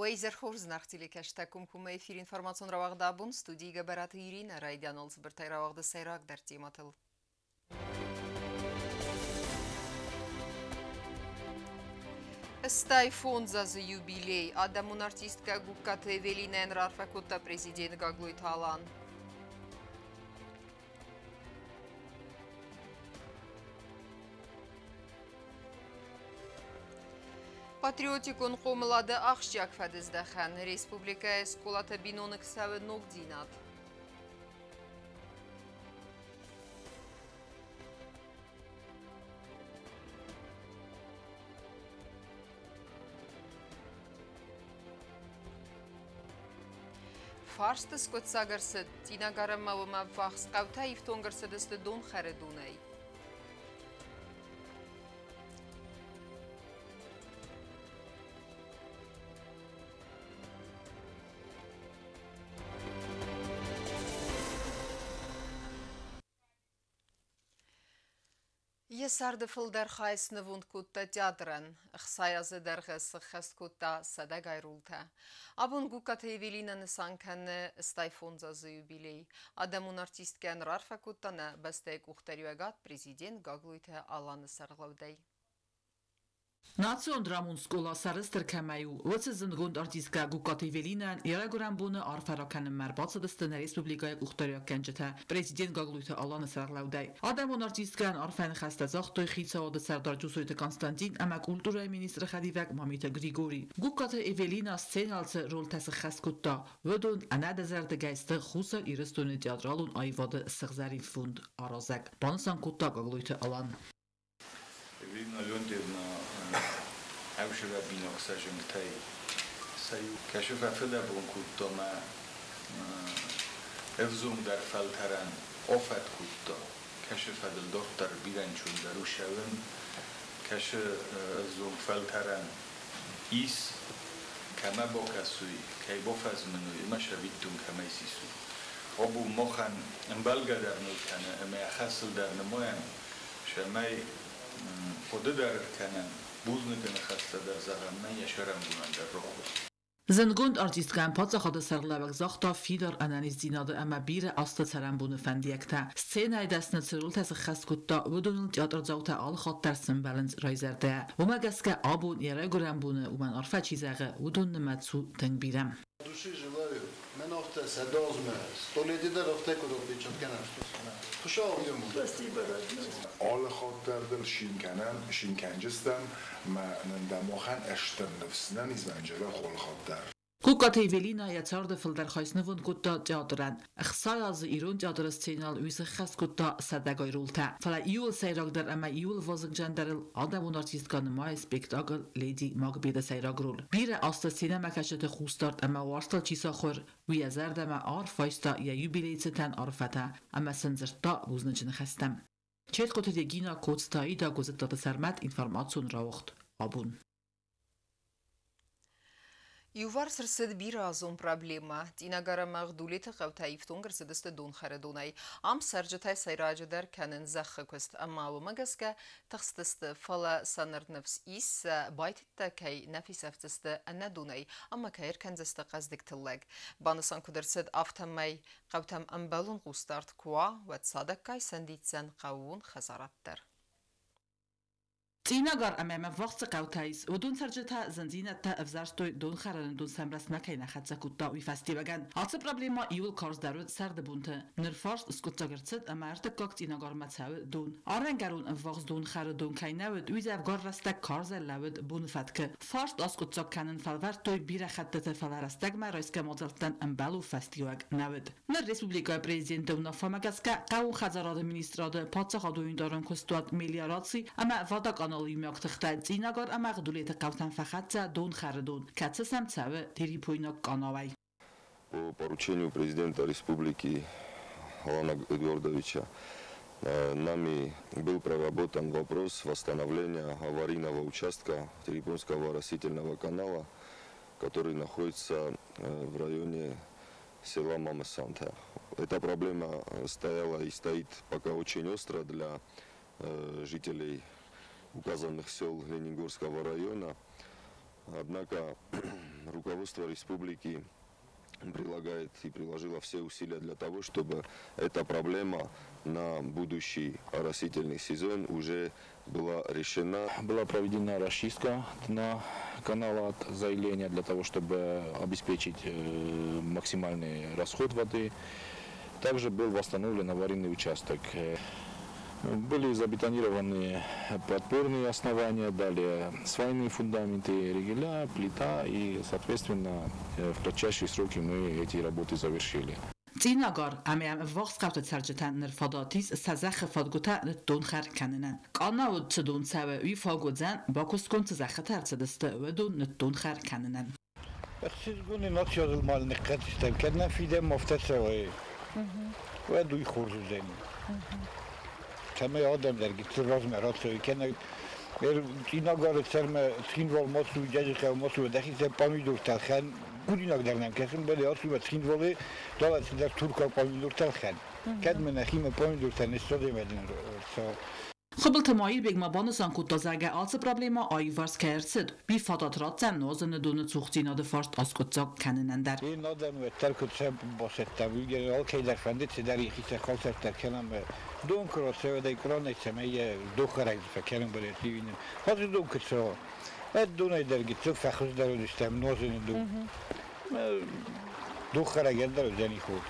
Уӕ изӕр хорз, зынаргъ телекӕсджытӕ, комкоммӕ эфир информацион рауагъд «Абон», студийы Гӕбӕраты Иринӕ, райдианыл цыбыртӕй рауагъды сӕйрагдӕр темӕтыл. 85 азы юбилей. Адӕмон артисткӕ Гугкаты Эвелинӕйӕн раарфӕ кодта президент Гаглойты Алан. Патриотикон хъомылады ахсджиаг фӕдыздӕхӕн. Республикӕйы скъолаты биноныг цӕуы ногдзинад. Фарсты скъуыддзаг ӕрцыд. Цъинагар ӕмӕ уымӕ ӕввахс хъӕутӕ ифтонг ӕрцыдысты донхӕры донӕй. Йӕ царды фылдӕр хай снывонд кодта театрӕн. 60 азы дӕргъы сыххӕст кодта сӕдӕгай ролтӕ. Абон Гугкаты Эвелинӕ нысан кӕны 85 азы юбилей. Адӕмон артисткӕйӕн раарфӕ кодта нӕ бӕстӕйы къухдариуӕгад президент Гаглойты Аланы сӕргълӕудӕй. Национ драмон скъола сӕрыстыр кӕмӕй у, уыцы зындгонд артисткӕ Гугкаты Эвелинӕйӕн йӕ райгуырӕн боны арфӕ ракӕнынмӕ ӕрбацыдысты нӕ республикӕйы къухдариуӕггӕнджытӕ президент Гаглойты Аланы сӕргълӕудӕй. Адӕмон артисткӕйӕн арфӕ ныхӕстӕ загътой хицауады сӕрдар Джусойты Константин ӕмӕ культурӕйы министры хӕдивӕг Мамиты Григорий. Гугкаты Эвелинӕ сценӕйыл цы ролтӕ сыххӕст кодта, уыдон ӕнӕдызӕрдыгӕй сты Хуссар Ирыстоны театралон аивады сыгъзӕрин фонд аразӕг, банысан кодта Гаглойты Алан. Эвелина Леонтьевна ӕвзӕрӕбинаг сӕ сӕ иу кӕсы фӕфыдӕбон кодта мӕ ӕвзонгдӕр фӕлтӕрӕн афӕд кодта. Кӕсы фӕдыл дарддӕр бирӕнчондӕр у сӕуын, кӕсы ӕвзонг фӕлтӕрӕн ис, кӕмӕ бакӕсуй, кӕй бафӕзмынуй ӕмӕ сӕвиттон кӕмӕй сисуй. Абон махӕн ӕмбӕлгӕ дӕр ныл кӕны ӕмӕ йӕ хӕсыл дӕр нымайӕм, цӕмӕй хъуыды дӕр ӕркӕнӕм, бузныджы ныхӕстӕ дӕр зӕгъӕм, нӕ йӕ сӕрӕнбонӕн дӕр рох. Зындгонд артисткӕйӕн паддзахады сӕргълӕууӕг загъта фидар ӕнӕниздзинады ӕмӕ бирӕ азты цӕрӕнбоны фӕндиӕгтӕ. Сценӕйы дӕсны цы ролтӕ сыххӕст кодта, уыдоныл театрдзаутӕ алыхатт дӕр сӕмбӕлынц райзӕрдӕйӕ. Уымӕ гӕсгӕ абон йӕ райгуырӕн боны уымӕн арфӕ чи зӕгъы, уыдон нымӕц у тынг бирӕ. Души желаю. Мӕн афтӕ сӕдӕазмӕ, столети дӕр афтӕ куыд отвечать кӕнӕм. Хуыцау ему. Спасибо, родной. Алы хатт дӕр дыл цин кӕнӕм, цин кӕнджыстӕм, мӕ нын дӕ махӕн ӕстыр ныфс нӕ низмӕнджыры алы хатт дӕр. Гугкаты Эвелинӕ йӕ царды фылдӕр хай снывонд кодта театрӕн. 60 азы ирон театры сценӕйыл уый сыххӕст кодта сӕдӕгай ролтӕ. Фӕлӕ иууыл сӕйрагдӕр ӕмӕ иууыл вазыгджындӕрыл адӕмон артисткӕ нымайы спектакль «Леди Макбеты» сӕйраг роль. Бирӕ азты сценӕмӕкӕсджыты хъусдард ӕмӕ уарзтыл чи сахуыр, уый йӕ зӕрдӕмӕ арф айста йӕ юбилейы цытӕн арфӕтӕ ӕмӕ сын дзырдта бузныджы ныхӕстӕ. Четкоты Регина, Коцты Аида, Гуызыттаты Сӕрмӕт, информацион рауагъд «Абон». Иуварс ӕрцыд бирӕазон проблемӕ. Цъинагар ӕмӕ Гъдулеты хъӕутӕ ифтонг ӕрцыдысты донхӕры донӕй. Ам цӕрджытӕ сӕйраджыдӕр кӕнынц зӕххы куыст ӕмӕ уымӕ гӕсгӕ тыхстысты, фӕлӕ сӕ ныр ныфс ис, сӕ байтыдтӕ кӕй нӕ фесӕфдзысты ӕнӕ донӕй ӕмӕ кӕй ӕркӕндзысты хъӕздыг тыллӕг. Банысан куыд ӕрцыд, афтӕмӕй хъӕутӕм ӕмбӕлон хъусдард куы уа, уӕд цадӕггай сӕндидздзӕн хъӕууон хӕдзарад дӕр. Цъинагар ӕмӕ ма ӕввахс цы хъӕутӕ ис, уыдон цӕрджытӕ зындзинӕдтӕ ӕвзӕрстой донхӕрыны дон сӕм рӕстмӕ кӕй нӕ хӕццӕ кодта, уый фӕстиуӕгӕн. Ацы проблемӕ иууыл карздӕр уыд сӕрды бонты. Ныр фарст скъуыддзаг ӕрцыд ӕмӕ ӕртыккаг Цъинагармӕ цӕуы дон. Арӕнгӕрон ӕввахс донхӕры дон кӕй нӕ уыд, уый дзӕвгар рӕстӕг карзӕй лӕууыд боны фӕткы. Фарст аскъуыддзаг кӕнын фӕлвӕрдтой бирӕ хӕттыты, фӕлӕ рӕстӕгмӕ райсгӕ мадзӕлттӕн ӕмбӕлон фӕстиуӕг нӕ уыд. Ныр республикӕйы президенты уынаффӕмӕ гӕсгӕ хъӕууон хӕдзарады министрады паддзахадон унитарон куыстуат Мелиораци ӕмӕ Водоканалы иумиаг тыхтӕ Цъинагар ӕмӕ Гъдулеты хъӕутӕм фӕхӕццӕ донхӕры дон, кӕцы сӕм цӕуы Терепойнаг къанауӕй. По поручению президента республики Алана Эдуардовича нами был проработан вопрос восстановления аварийного участка Терепонского оросительного канала, который находится в районе села Мамысанта. Эта проблема стояла и стоит пока очень остро для жителей указанных сел Ленингорского района. Однако руководство республики прилагает и приложило все усилия для того, чтобы эта проблема на будущий оросительный сезон уже была решена. Была проведена расчистка дна канала от заиления для того, чтобы обеспечить максимальный расход воды. Также был восстановлен аварийный участок. Были забетонированы подпорные основания, далее свайные фундаменты, ригеля, плита и, соответственно, в кратчайшие сроки мы эти работы завершили. Цъинагар ӕмӕ йӕм ӕввахс хъӕуты цӕрджытӕн ныр фадат ис сӕ зӕххы фадгуытӕ ныддонхӕр кӕнынӕн. Къанауы цы дон цӕуы, уый фаг уыдзӕн, бакуыстгонд цы зӕххытӕ ӕрцыдысты, уыдон ныддонхӕр кӕнынӕн. Ӕхсызгон эмоцион мал ныххӕцыстӕм, кӕд нӕ фидӕм афтӕ цӕуай, уӕд уый хорз уыдзӕни. Цӕмӕй адӕм дӕр гыццыл размӕ рацӕуой, кӕнӕ Цъинагары сӕрмӕ Цхинвал ма цу, Джаджыхъӕу ма цу, дӕхицӕн пъамидортӕ ӕлхӕн, худинаг дӕр нӕм кӕсын, бӕле ацу Цхинвалы, далӕ цыдӕр туркаг пъамидортӕ ӕлхӕн. Кӕд мӕ нӕхимӕ пъамидортӕ не ссадӕм, ӕрцӕуа. Хуыбылты Маирбег ма банысан кодта, зӕгъгӕ, ацы проблемӕ аиуварс кӕй ӕрцыд, уый фадат ратдзӕн нуазыны доны цухдзинады фарст аскъуыддзаг кӕнынӕн дӕр. Ин адӕм уӕддӕр куд сӕ басӕттӕ, уый алкӕйдӕр фӕндыд цыдӕр йӕхицӕн халсӕрттӕ кӕнӕм. Дон куы рацӕуӕд ӕй къранӕй, цӕмӕй йӕ дохӕрӕг фӕкӕнын балетивины. Ацы дон куы цӕуа, ӕд донӕй дӕр гыццыл фӕхуыздӕр уыдыстӕм нуазыны дон. Дохӕрӕг ӕндӕр уыдзӕни хорз.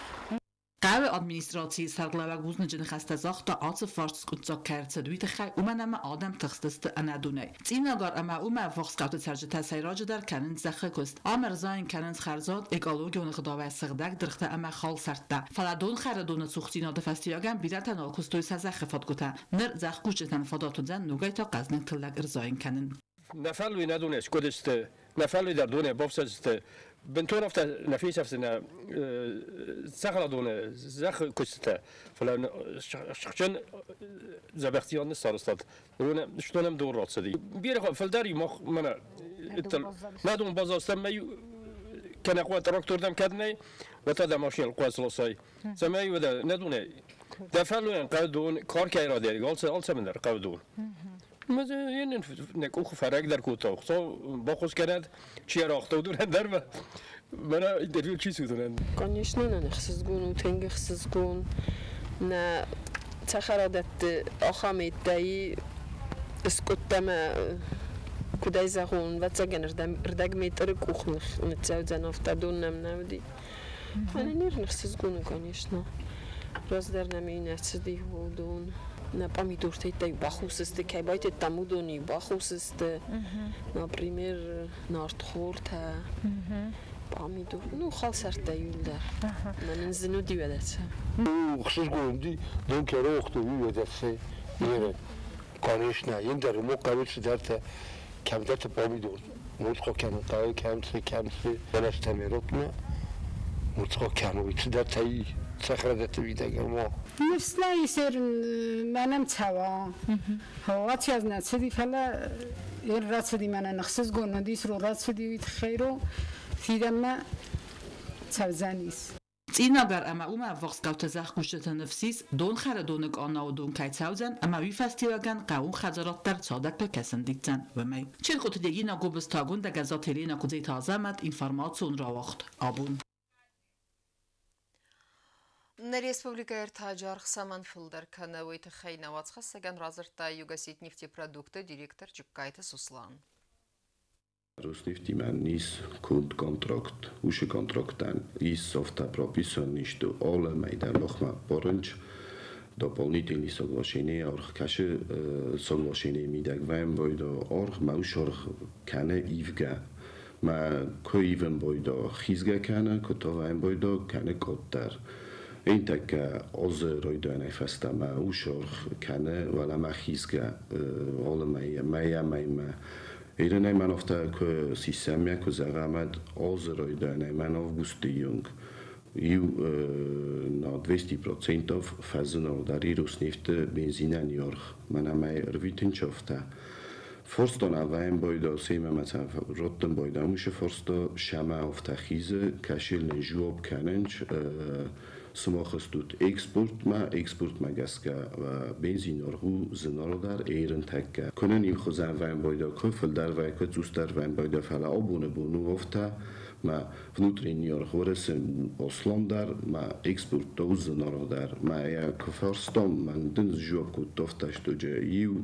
Хъӕуы администрацийы сӕргълӕууӕг бузныджы ныхӕстӕ загъта, ацы фарст скъуыддзаг кӕй ӕрцыд, уый тыххӕй, уымӕн ӕмӕ адӕм тыхстысты ӕнӕдонӕй. Цъинагар ӕмӕ уымӕ ӕввахс хъӕуты цӕрджытӕ сӕйраджыдӕр кӕнынц зӕххы куыст. Ам ӕрзайын кӕнынц хӕрзад, экологион ӕгъдауӕй сыгъдӕг дыргътӕ ӕмӕ халсӕрттӕ. Фӕлӕ донхӕры доны цухдзинады фӕстиуӕгӕн бирӕтӕ нал куыстой сӕ зӕххы фадгуытӕ. Ныр зӕхкусджытӕн фадат уыдзӕн ногӕй та хъӕзныг тыллӕг ӕрзайын кӕнын. Нӕ фӕллой нӕ доне скодысты, нӕ фӕллой дӕр доне бафсӕдысты. Бынтон афтӕ нӕ фесӕфдзынӕ цӕхӕрадоны зӕххы куыстытӕ, фӕлӕ сыхджын дзӕбӕхдзинад ныссарӕзтат. Стонӕм дон рацыди. Бирӕ фылдӕр мах мӕнӕ нӕ дон базастам мӕ кӕнӕ хъуа трактордӕм кӕд нӕй, уӕд та дӕ машинӕ хъуа сласай. Цӕмӕй уӕдӕ нӕ донӕй дӕ фӕллойӕн хъӕуы дон, каркӕй радӕрг, алцӕмӕн дӕр хъӕуы дон. Нӕ къухы фӕрагдӕр кодта, Хуыцау баххуыс кӕнӕд, чи ӕрахта, уыдонӕн дӕр мӕнӕ интервью чи цудынӕн. Конечно, нӕ ӕхсызгон у, тынг ӕхсызгон. Нӕ цӕхӕрадӕтты ахӕм еттӕй скъуыдтӕ мӕ куыд ӕй зӕгъон, ӕвӕццӕгӕн ӕрдӕг метры къух ныццӕудзӕн, афтӕ дон нӕм нӕ уыди. Фӕлӕ ныр ӕхсызгон у, конечно. Раздӕр нӕм нӕ цыди дон. Нӕ пъамидортӕй бахус сты, кӕй байтыдтам, уыдон бахус сты. Например, нартхортӕ, пъамидор, ну, халсӕрттӕ иууылдӕр. Мӕнӕн зын уыди уӕдӕ цы. Ӕхсызгон уыди, дон кӕй рохты, уый уӕдӕ цы. Конечно, ендӕр мо хъӕуы цыдӕртӕ, кӕмдӕрты пъамидор муцхъо кӕнын хъӕуы, кӕм цы, кӕм цы, бӕлӕстӕ меротмӕ муцхъо кӕной, цыдӕртӕ и цӕхӕрадӕтты мидӕг ӕмӕ. Ныфс нӕ ис мӕнӕм цӕуа. Аци аз нӕ цыди, фӕлӕ эр рацыди мӕнӕн ӕхсызгон уыдис, ро рацыди уый тыххӕй ро фидӕнмӕ цӕудзӕнис. Цъинагар ӕмӕ уымӕ ӕввахс хъӕуты зӕхкусджыты ныфс ис, донхӕры доны къанауы дон кӕй цӕудзӕн ӕмӕ уый фӕстиуӕгӕн хъӕууон хӕдзарад дӕр цадӕггай кӕй сӕндидздзӕн, уымӕй. Челкъуты Дегина, Гобозты Агуындӕ, Гӕззаты Еленӕ, Куыдзеты Азӕмӕт, информацион рауагъд «Абон». Нӕ республикӕйы ӕртаджы аргъ цӕмӕн фылдӕр кӕны, уый тыххӕй нӕ уацхӕссӕгӕн радзырдта Югосетнефтепродукты директор Джыккайты Суслан. Роснефтимӕ ис конд контракт. Уыцы контрактӕн ис афтӕ прописан, что алы мӕй дӕр махмӕ барынч дополнительный соглашение аргъ кӕсы соглашение мидӕг вӕм бойда аргъ мӕ уыцы аргъ кӕны ивгӕ. Мӕ куы ивын бойда хизгӕ кӕны, куы та вӕм бойда кӕны къаддӕр. Интӕккӕ азы райдайӕнӕй фӕстӕмӕ уыцы аргъ кӕны уӕлӕмӕ хизгӕ алы мӕйӕ мӕймӕ. Ирынӕй мӕн афтӕ куы сисӕм, куы зӕгъӕм, азы райдайӕнӕй мӕн августы онг иу на 200% фӕзынардӕр Роснефты бензинӕн аргъ. Мӕнӕ мӕ ӕрвитын афтӕ. Форстон ӕвӕем бойда семӕ роттын бойда мушы форста шама афтӕ хизы кашил жуоб кӕнынч. Сымахыстут экспортмӕ, экспортмӕ гӕсгӕ бензин аргъ у зынаргъдӕр ерынтӕккӕ. Куынын иу хуызӕн вӕййын байда куы, фылдӕр вӕййы куы, цъусдӕр вӕййын байда, фӕлӕ абоны бон у афтӕ, мӕ внутренний аргъ Уӕрӕсе у асламдӕр, мӕ экспорт та у зынаргъдӕр. Мӕ йӕ куы фарстам, мӕн дын сжуапп кодта афтӕ, что иу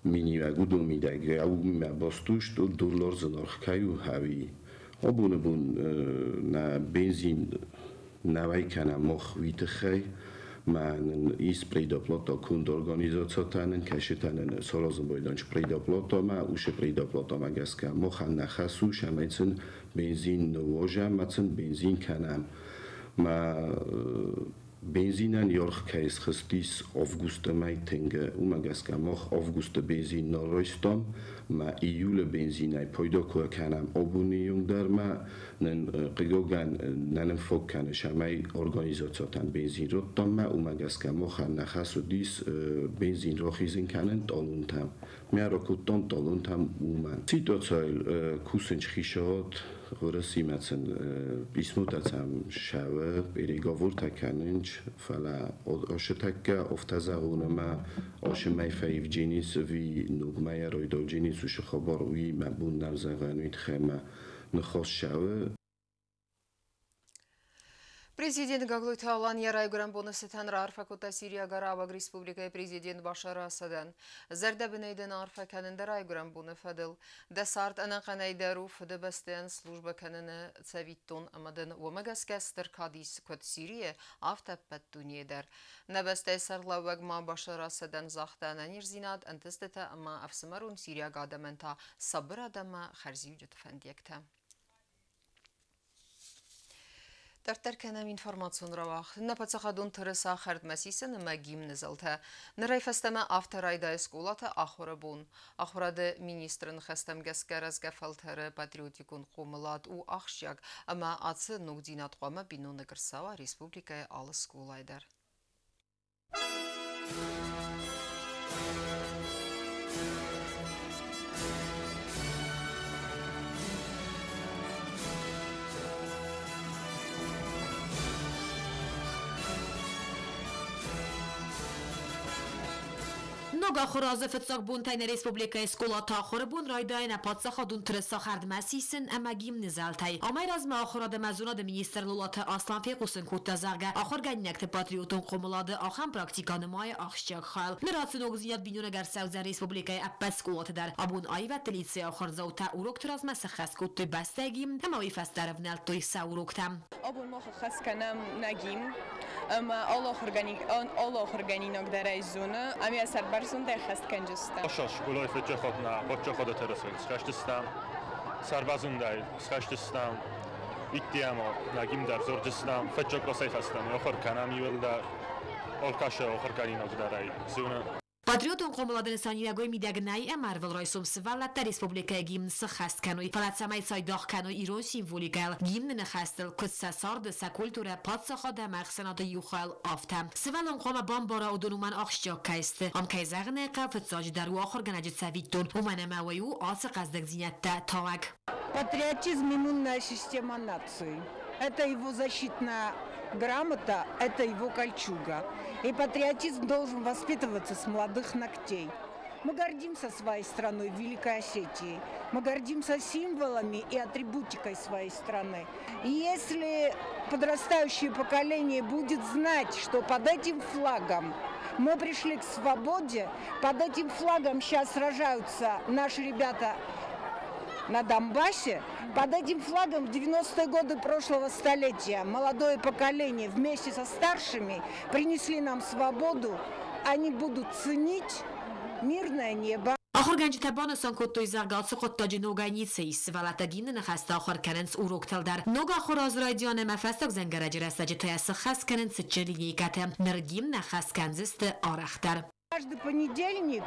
миниуӕг уыдон мидӕг уымӕ баст у, что доллар зынаргъ кӕй у ӕви абоны бон нӕ бензин нӕ уӕй кӕнӕм мах уый тыххӕй, мӕ нын ис предоплата конд организацитӕ нын, кӕцытӕ нын саразын байдайынц предоплатамӕ, уыцы предоплатамӕ гӕсгӕ махӕн нӕ хӕс у, цӕмӕй сын бензин ныууазӕм ӕмӕ сын бензин кӕнӕм. Мӕ бензинӕн йе аргъ кӕй схызтис августы мӕй тынг, уымӕ гӕсгӕ мах августы бензин нал райстам, мӕ июлы бензинӕй пайда куы кӕнӕм абоны онг дӕр ма нын хъыгагӕн нӕ нын фаг кӕны, цӕмӕй организацитӕн бензин радтам мӕ уымӕ гӕсгӕ махӕн нӕ хӕс уыдис бензин рахизын кӕнын талонтӕм. Мӕ ракодтам талонтӕм уымӕн. Ситуацийыл кусынч хицауад Уӕрӕсимӕ сын писмотӕ сӕм ссӕуы, переговортӕ кӕнынц, фӕлӕ ацы тӕккӕ афтӕ зӕгъон ӕмӕ ацы мӕй фӕивдженис ӕви ног мӕйӕ райдайдженис уыцы хабар, уый мӕ бон нӕу зӕгъӕн, уый тыххӕй мӕ ныхас цӕуы. Президент Гаглойты Алан йӕ райгуырӕн боны цытӕн раарфӕ кодта Сириаг Арабаг Республикӕйы президент Башар Асадӕн. Зӕрдӕбынӕй дын арфӕ кӕнын дӕ райгуырӕн боны фӕдыл. Дӕ цард ӕнӕхъӕнӕй дӕр у Фыдыбӕстӕйӕн службӕ кӕныны цӕвиттон ӕмӕ дын уымӕ гӕсгӕ стыр кад ис куыд Сирийы, афтӕ ӕппӕт дунейы дӕр. Нӕ бӕстӕйы сӕргълӕууӕг ма Башар Асадӕн загъта ӕнӕниздзинад, ӕнтыстытӕ ӕмӕ ӕфсымӕрон сириаг адӕмӕн та сабырад ӕмӕ хӕрзиуджыты фӕндиӕгтӕ. Дарддӕр кӕнӕм информацион рауагъд. Нӕ паддзахадон тырыса хӕрдмӕ сисын ӕмӕ гимны зӕлтӕ. Нырӕй фӕстӕмӕ афтӕ райдайы скъолаты ахуыры бон. Ахуырады министры ныхӕстӕм гӕсгӕ рӕзгӕ фӕлтӕры патриотикон хъомылад у ахсджиаг ӕмӕ ацы ногдзинад хъуамӕ биноныг ӕрцӕуа республикӕйы алы скъолайы дӕр. Ног ахуыры азы фыццаг бонтӕй нӕ республикӕйы скъолаты ахуыры бон райдайы нӕ паддзахадон тырыса хӕрдмӕ сисын ӕмӕ гимны зӕлтӕй. Амӕй размӕ ахуырад ӕмӕ зонады министр Лолаты Аслан фехъусын кодта, зӕгъгӕ, ахуыргӕнинӕгты патриотон хъомылады ахӕм практикӕ нымайы ахсджиаг хайыл. Ныр ацы ногдзинад биноныг ӕрцӕудзӕн республикӕйы ӕппӕт скъолаты дӕр. Абон аивӕдты лицейы ахуырдзаутӕ урокты размӕ сӕххӕст кодтой бӕстӕйы гимн ӕмӕ уый фӕстӕ ӕрӕвнӕлдтой сӕ уроктӕм. Абон мах ӕххӕст кӕнӕм нӕ гимн ӕмӕ алы ахуыргӕнинаг дӕр ӕй зоны ӕмӕ сӕрбӕрзондӕй ӕххӕст кӕнджыстӕм. Скъолайы фӕччӕхат нӕ паддзахады тырысайы схӕстыстӕм, сӕрбӕзондӕй схӕстыстӕм, иттиӕмӕ нӕ гимн дӕр дзурджыстӕм, фӕччӕ къласӕй фӕстӕмӕ ахуыр кӕнӕм иуылдӕр, алкӕцы ахуыргӕнинаг дӕр ӕй зоны. Патриотон хъомылады нысаниуӕгӕй мидӕг нӕй ӕмӕ ӕрвылрайсом сывӕллӕттӕ республикӕйы гимн сыххӕст кӕной, фӕлӕ цӕмӕй цайдагъ кӕной ирон символикӕйыл, гимны ныхӕстыл, куыд сӕ царды, сӕ культурӕ, паддзахад ӕмӕ ӕхсӕнады иу хайыл, афтӕ. Сывӕллон хъуамӕ бамбара, уыдон уымӕн ахсджиаг кӕй сты. Ам, кӕй зӕгъын ӕй хъӕуы, фыццаджыдӕр у ахуыргӕнӕджы цӕвиттон, уымӕн ӕмӕ уый у ацы хъӕздыгдзинӕдтӕ тауӕг. Патриотизм – иммунная система нации. Это его защитная грамота, это его кольчуга. И патриотизм должен воспитываться с молодых ногтей. Мы гордимся своей страной, Великой Осетией. Мы гордимся символами и атрибутикой своей страны. И если подрастающее поколение будет знать, что под этим флагом мы пришли к свободе, под этим флагом сейчас сражаются наши ребята на Донбассе, под этим флагом в 90-е годы прошлого столетия молодое поколение вместе со старшими принесли нам свободу, они будут ценить мирное небо. Ахуыргӕнджытӕ банысан кодтой, зӕгъгӕ, ацы хъуыддаджы ногӕй ницы ис, сывӕллӕттӕ гимны ныхӕстӕ ахуыр кӕнынц уроктыл дӕр. Ног ахуыры аз райдиан ӕмӕ фӕстаг дзӕнгӕрӕджы рӕстӕджы та сыххӕст кӕнынц цытджын линейкӕтӕ. Ныр гимн ӕххӕст кӕндзысты арӕхдӕр. Каждый понедельник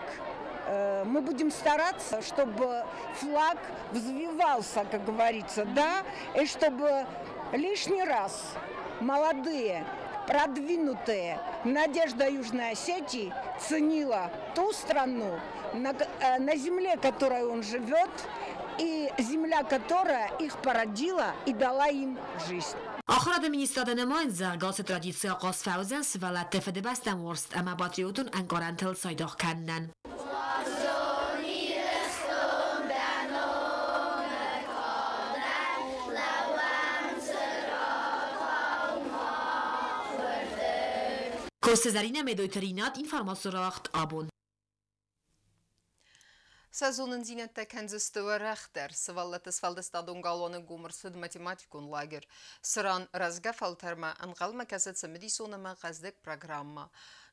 мы будем стараться, чтобы флаг взвивался, как говорится, да, и чтобы лишний раз молодые, продвинутые Надежда Южной Осетии ценила ту страну, на земле, которой он живет, и земля, которая их породила и дала им жизнь. Ахуырады министрады нымайынц, зӕгъгӕ, ацы традици ахъаз фӕуыдзӕн сывӕллӕтты фыдыбӕстӕм уарзт ӕмӕ патриотон ӕнкъарӕнтыл цайдагъ кӕнынӕн. Коцты Зӕринӕ, Медойты Ринат, информацион рауагъд Абон. Сӕ зонындзинӕдтӕ кӕндзысты уӕрӕхдӕр. Сывӕллӕтты сфӕлдыстадон галуаны гом ӕрцыд математикон лагерь, цыран рӕзгӕ фӕлтӕрмӕ ӕнхъӕлмӕ кӕсы цымыдисон ӕмӕ хъӕздыг программӕ.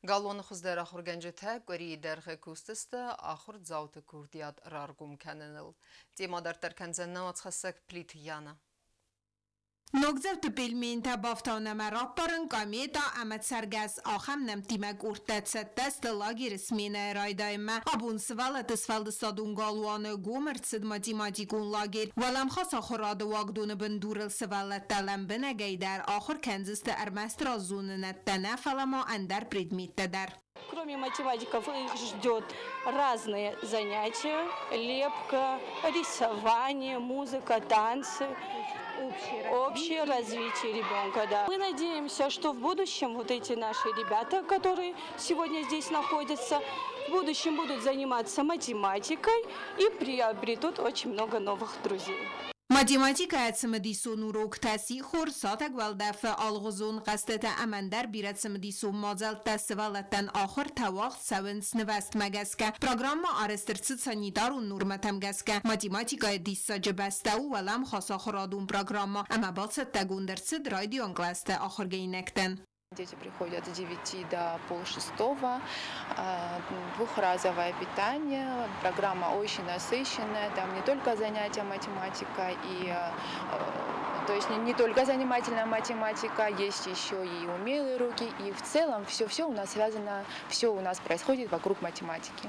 Галуаны хуыздӕр ахуыргӕнджытӕ къуырийы дӕргъы кусдзысты ахуырдзауты курдиат раргом кӕныныл. Темӕ дарддӕр кӕндзӕн нӕ уацхӕссӕг Плиты Яна. Ногдзауты пельментӕ бафтауын ӕмӕ раппарын, комета ӕмӕ цӕргӕс ахӕм нӕмттимӕ къордтӕ цӕттӕ сты лагеры сменӕйы райдайынмӕ. Абон сывӕллӕтты сфӕлдыстадон галуаны гом ӕрцыд математикон лагерь. Уӕлӕмхас ахуырады уагдоны бындурыл сывӕллӕттӕ лӕмбынӕгӕй дӕр ахуыр кӕндзысты ӕрмӕст раззонынӕдтӕ нӕ, фӕлӕ ма ӕндӕр предметтӕ дӕр. Кроме математиков их ждет разные занятия: лепка, рисование, музыка, танцы. Общее развитие ребенка, да. Мы надеемся, что в будущем вот эти наши ребята, которые сегодня здесь находятся, в будущем будут заниматься математикой и приобретут очень много новых друзей. Математикӕйӕ цымыдисон уроктӕ, сихор, сатӕг уӕлдӕфы алыгъуызон хъӕзтытӕ ӕмӕ ӕндӕр бирӕ цымыдисон мадзӕлттӕ сывӕллӕттӕн ахуыртӕ уагъд цӕуынц нывӕзтмӕ гӕсгӕ. Программӕ арӕзт ӕрцыд санитарон нормӕтӕм гӕсгӕ. Математикӕйы диссаджы бӕстӕ у уӕлӕмхас ахуырадон программӕ ӕмӕ бацӕттӕгонд ӕрцыд райдиан кълӕсты ахуыргӕнинӕгтӕн. Дети приходят с 9 до 5:30, двухразовое питание, программа очень насыщенная, там не только занятия математика, и, то есть не только занимательная математика, есть еще и умелые руки, и в целом все-все у нас связано, все у нас происходит вокруг математики.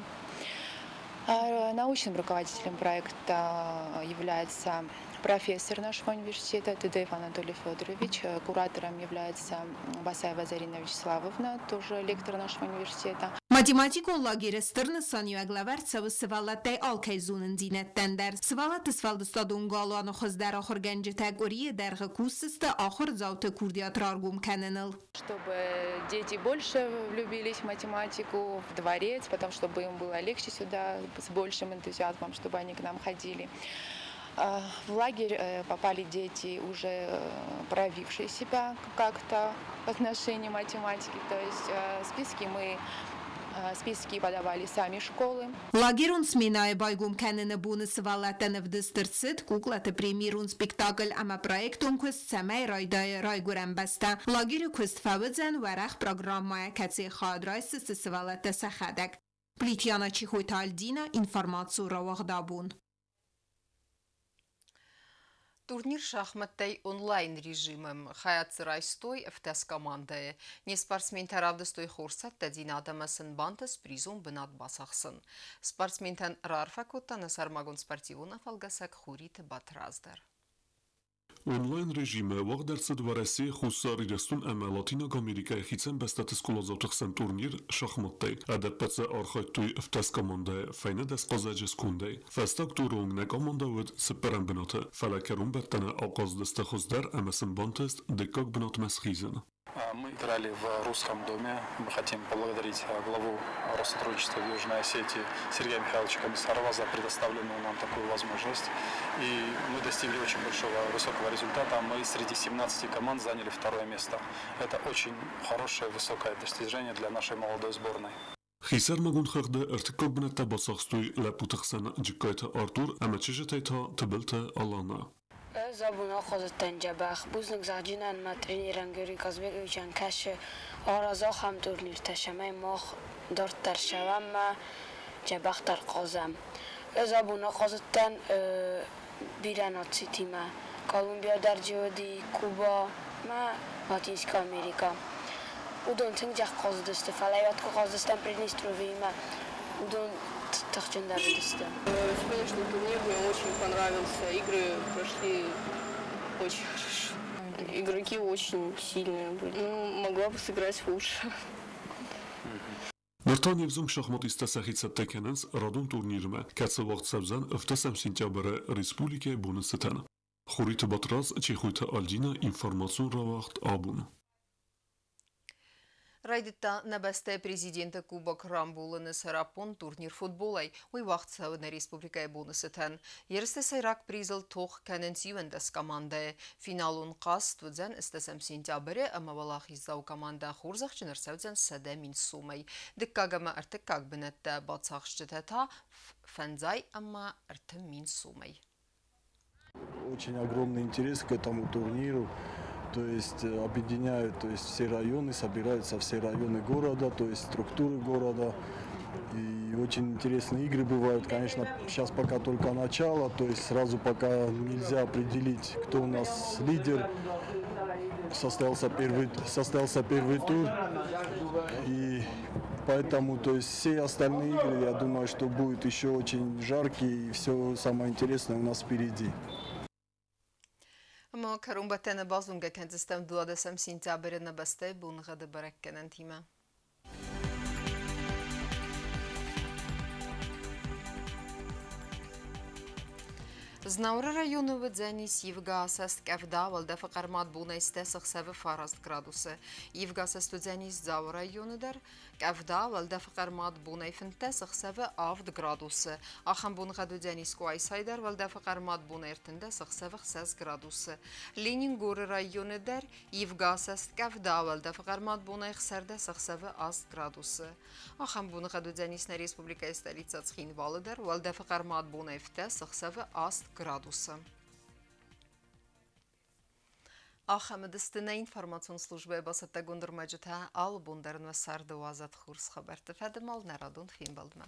Научным руководителем проекта является профессор нашего университета Тедеев Анатолий Федорович. Куратором является Басаева Зарина Вячеславовна, тоже лектор нашего университета. Математикон лагеры стыр нысаниуӕг лӕвӕрд цӕуы сывӕллӕттӕй алкӕй зонындзинӕдтӕн дӕр. Сывӕллӕтты сфӕлдыстадон галуаны хуыздӕр ахуыргӕнджытӕ къуырийы дӕргъы кусдзысты ахуырдзауты курдиат раргом кӕныныл. Чтобы дети больше влюбились в математику, в дворец, потом чтобы им было легче сюда, с большим энтузиазмом, чтобы они к нам ходили. В лагерь попали дети, уже проявившие себя как-то в отношении математики. То есть списки подавали сами школы. Лагерон сменӕйы байгом кӕныны боны сывӕллӕттӕн ӕвдыст ӕрцыд куклаты премьерон спектакль ӕмӕ проектон куыст цӕмӕй райдайы райгуырӕн бӕстӕ. Лагеры куыст фӕуыдзӕн уӕрӕх программӕйӕ, кӕцыйы хайад райсдзысты сывӕллӕттӕ сӕхӕдӕг. Плиты Яна, Чихойты Альдина, информацион рауагъд Абон. Турнир шахматтӕй онлайн режимы хайад дзы райстой 17 командӕйы. Не спортсментӕ равдыстой хорз цӕттӕдзинад ӕмӕ сын бантыст призон бынат бацахсын. Спортсментӕн раарфӕ кодта нӕ сӕрмагонд спортивон афӕлгӕсӕг Хуриты Батрадз дӕр. Онлайн режимы уагъд ӕрцыд Уӕрӕсе, Хуссар Ирыстон ӕмӕ Латинаг Америкӕйы хицӕн бӕстӕты скъоладзауты хсӕн турнир шахматтӕй. Ӕдӕппӕт дзы архайдтой 17 командӕйы, фӕйнӕ 10 хъазӕджы скондӕй. Фӕстаг туры онг нӕ командӕ уыд цыппӕрӕм бынаты, фӕлӕ кӕронбӕттӕны ахъазыдысты хуыздӕр ӕмӕ сын бантыст дыккаг бынатмӕ схизын. Мы играли в Русском доме. Мы хотим поблагодарить главу Россотрудничества в Южной Осетии Сергея Михайловича Комиссарова за предоставленную нам такую возможность. И мы достигли очень большого, высокого результата. Мы среди 17 команд заняли второе место. Это очень хорошее, высокое достижение для нашей молодой сборной. Хисӕрмагонд хыгъды ӕртыккаг бынӕттӕ бацахстой лӕппуты хсӕн Джыккайты Артур ӕмӕ чызджытӕй та Тыбылты Алана. Ӕз абон ахъазыдтӕн дзӕбӕх. Бузныг зӕгъджынӕн мӕ тренерӕн Георгий Казбековичӕн, кӕцы аразы ахӕм турниртӕ, цӕмӕй мах дарддӕр цӕуӕм ӕмӕ дзӕбӕхдӕр хъазӕм. Ӕз абон ахъазыдтӕн бирӕ нацитимӕ. Колумбия дӕр дзы уыди, Куба мӕ Латинская Америка. Уыдон тынг дзӕх хъазыдысты, фӕлӕ уӕд куы хъазыдыстӕм Приднестровьеимӕ, уыдон тыхджындӕр уыдысты. Сегодняшний турнир мне очень понравился. Игры прошли очень хорошо. Игроки очень сильные были. Ну, могла бы сыграть лучше. Ныр та не взонг шахматисттӕ сӕхи цӕттӕ кӕнынц радон турнирмӕ, кӕцы уагъд цӕудзӕн 17 сентябры республикӕйы боны цытӕн. Хуриты Батрадз, Чехойты Альдина, информацион рауагъд Абон. Райдыдта нӕ бӕстӕйы президенты кубок рамбулыны сӕраппонд турнир футболӕй. Уый уагъд цӕуы нӕ республикӕйы боны цытӕн. Ерысты сӕйраг призыл тох кӕнынц 11 командӕйы. Финалон хъазт уыдзӕн 8 сентябры ӕмӕ уӕлахиздзау командӕ хорзӕхджын ӕрцӕудзӕн 100 000 сомӕй. Дыккаг ӕмӕ ӕртыккаг бынӕттӕ бацахсджытӕ та 53 000 сомӕй. Очень огромный интерес к этому турниру. То есть объединяют, то есть все районы, собираются все районы города, то есть структуры города. И очень интересные игры бывают. Конечно, сейчас пока только начало, то есть сразу пока нельзя определить, кто у нас лидер. Состоялся первый тур. И поэтому, то есть все остальные игры, я думаю, что будут еще очень жаркие, и все самое интересное у нас впереди. Ӕмӕ кӕронбӕттӕны базонгӕ кӕндзыстӕм 12 сентябры нӕ бӕстӕйы боныгъӕды бӕрӕггӕнӕнтимӕ. Знауыры районы уыдзӕнис ивгӕ асӕст къӕвда, уӕлдӕфы хъӕрмад бонӕй 10 ӕхсӕвы 9 градусы. Ивгӕ асӕст уыдзӕнис Дзауы районы дӕр, къӕвда, уӕлдӕфы хъӕрмад бонӕй 15 ӕхсӕвы 7 градусы. Ахӕм боныгъӕд уыдзӕнис Къуайсайы дӕр, уӕлдӕфы хъӕрмад бонӕй 13 ӕхсӕвы 6 градусы. Ленингоры районы дӕр ивгӕ асӕст къӕвда, уӕлдӕфы хъӕрмад бонӕй 16 ӕхсӕвы 8 градусы. Ахӕм боныгъӕд уыдзӕнис нӕ республикӕйы столицӕ Цхинвалы дӕр, уӕлдӕфы хъӕрмад бонӕй 17 ӕхсӕвы 8 градусы. Ахӕм уыдысты нӕ информацион службӕйы бацӕттӕгонд ӕрмӕджытӕ. Алы бон дӕр нӕ царды уадзӕд хорз хабӕртты фӕдыл нӕ радон фембӕлдмӕ.